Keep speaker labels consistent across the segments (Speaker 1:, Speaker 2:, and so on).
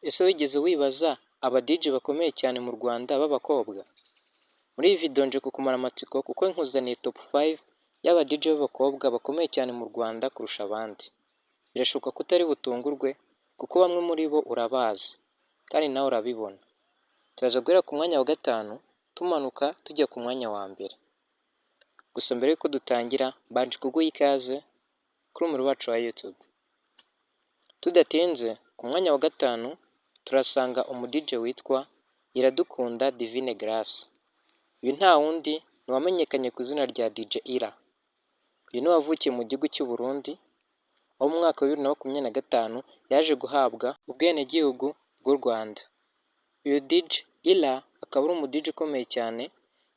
Speaker 1: Ese wigeze wibaza aba DJ bakomeye cyane mu Rwanda b'abakobwa? Muri iyi video nje kukumara amatsiko kuko nkuzaniye top 5 y'aba DJ b'abakobwa bakomeye cyane mu Rwanda kurusha abandi. Birashoboka ko utari butungurwe kuko bamwe muri bo urabazi kandi nawe urabibona. Turaza guhera ku mwanya wa gatanu tumanuka tujya ku mwanya wa mbere. Gusa mbere yuko dutangira, mbanje kuguha ikaze kuri umuriro wacu wa YouTube. Tudatinze, ku mwanya wa gatanu turasanga umu DJ witwa Iradukunda Divine Grace. Uyu nta wundi ni uwamenyekanye ku izina rya DJ Ira. Uyu ni uwavukiye mu gihugu cy'u Burundi, aho mu mwaka wa 2025 yaje guhabwa ubwenegihugu bw'u Rwanda. Uyu DJ Ira akaba ari umu DJ ukomeye cyane,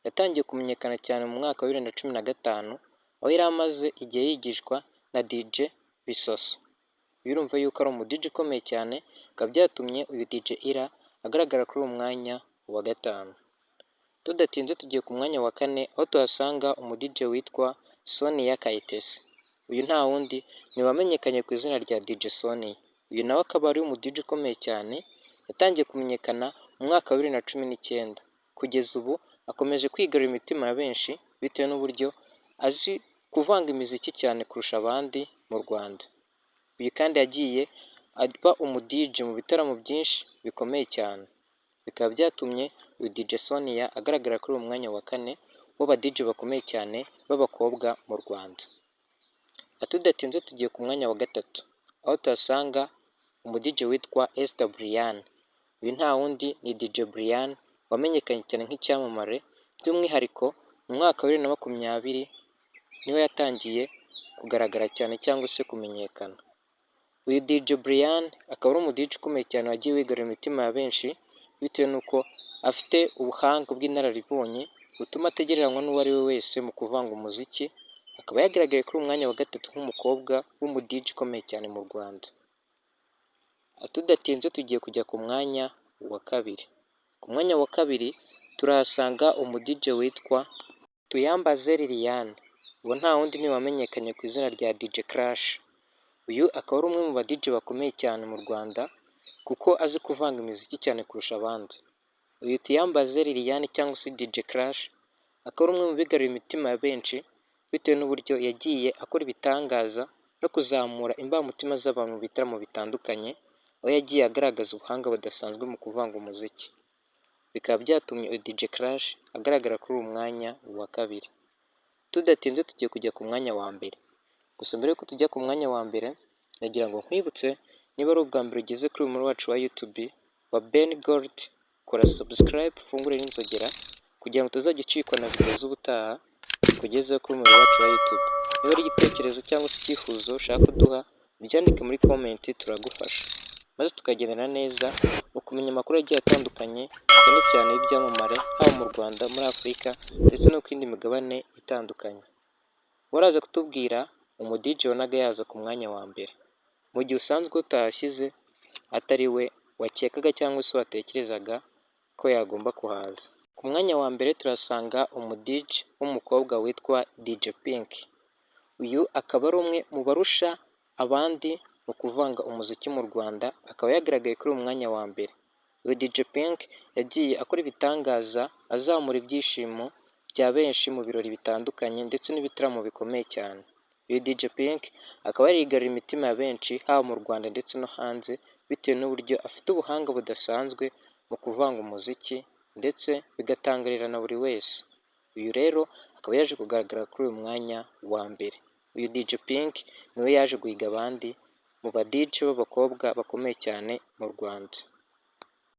Speaker 1: yatangiye kumenyekana cyane mu mwaka wa 2015, aho yari amaze igihe yigishwa na DJ Bisoso. Uyu urumva yuko ari umu DJ ukomeye cyane, bikaba byatumye uyu DJ Ira agaragara kuri uwo mwanya wa gatanu. Tudatinze, tugiye ku mwanya wa kane, aho tuhasanga umu DJ witwa Sonia Kayitesi. Uyu nta wundi ni uwamenyekanye ku izina rya DJ Sonia. Uyu nawe akaba ari umu DJ ukomeye cyane, yatangiye kumenyekana mu mwaka wa 2019. Kugeza ubu akomeje kwigarurira imitima ya benshi bitewe n'uburyo azi kuvanga imiziki cyane kurusha abandi mu Rwanda. Uyu kandi yagiye aba umu DJ mu bitaramo byinshi bikomeye cyane. Bikaba byatumye uyu DJ Sonia agaragara kuri uwo mwanya wa kane w'aba DJ bakomeye cyane b'abakobwa mu Rwanda. Tudatinze, tugiye ku mwanya wa gatatu, aho tuhasanga umu DJ witwa Esther Brian. Uyu nta wundi ni DJ Brian wamenyekanye cyane nk'icyamamare, by'umwihariko mu mwaka wa 2020 niho yatangiye kugaragara cyane cyangwa se kumenyekana. Uyu DJ Brian akaba ari umu DJ ukomeye cyane wagiye wigarurira imitima ya benshi bitewe n'uko afite ubuhanga bw'inararibonye butuma atagereranywa n'uwo ari we wese mu kuvanga umuziki, akaba yagaragaye kuri uyu mwanya wa gatatu nk'umukobwa w'umu DJ ukomeye cyane mu Rwanda. Tudatinze, tugiye kujya ku mwanya wa kabiri. Ku mwanya wa kabiri turahasanga umu DJ witwa Tuyambaze Liliane. Uwo nta wundi ni wamenyekanye ku izina rya DJ Crash. Uyu akaba ari umwe mu ba DJ bakomeye cyane mu Rwanda kuko azi kuvanga imiziki cyane kurusha abandi. Uyu Tuyambaze Liliane cyangwa se DJ Crash akaba ari umwe mu bigaruriye imitima ya benshi bitewe n'uburyo yagiye akora ibitangaza no kuzamura imbamutima z'abantu mu bitaramo bitandukanye, aho yagiye agaragaza ubuhanga budasanzwe mu kuvanga umuziki. Bikaba byatumye uyu DJ Crash agaragara kuri uyu mwanya wa kabiri. Tudatinze, tugiye kujya ku mwanya wa mbere. Gusa mbere yuko tujya ku mwanya wa mbere, nagira ngo nkwibutse, niba ari ubwa mbere ugeze kuri uyu wacu wa YouTube wa Ben Gold, kora subscribe, ufungure n'inzogera kugira ngo utazajya ucikwa na video z'ubutaha tukugezeho kuri uyu wacu wa YouTube. Niba ari igitekerezo cyangwa se icyifuzo ushaka kuduha, ubyandike muri comment, turagufasha maze tukagendana neza mu kumenya amakuru agiye atandukanye, cyane cyane y'ibyamamare, haba mu Rwanda, muri Afurika ndetse no ku yindi migabane itandukanye. Waraza kutubwira umu DJ wabonaga yaza ku mwanya wa mbere mu gihe usanzwe utahashyize atari we wakekaga cyangwa se watekerezaga ko yagomba kuhaza. Ku mwanya wa mbere turasanga umu DJ w'umukobwa witwa DJ Pink. Uyu akaba ari umwe mu barusha abandi mu kuvanga umuziki mu Rwanda, akaba yagaragaye kuri uyu mwanya wa mbere. Uyu DJ Pink yagiye akora ibitangaza, azamura ibyishimo bya benshi mu birori bitandukanye ndetse n'ibitaramo bikomeye cyane. Uyu DJ Pink akaba yarigaruriye imitima ya benshi haba mu Rwanda ndetse no hanze, bitewe n'uburyo afite ubuhanga budasanzwe mu kuvanga umuziki ndetse bigatangarira na buri wese. Uyu rero akaba yaje kugaragara kuri uyu mwanya wa mbere. Uyu DJ Pink niwe yaje guhiga abandi mu ba DJ b'abakobwa bakomeye cyane mu Rwanda.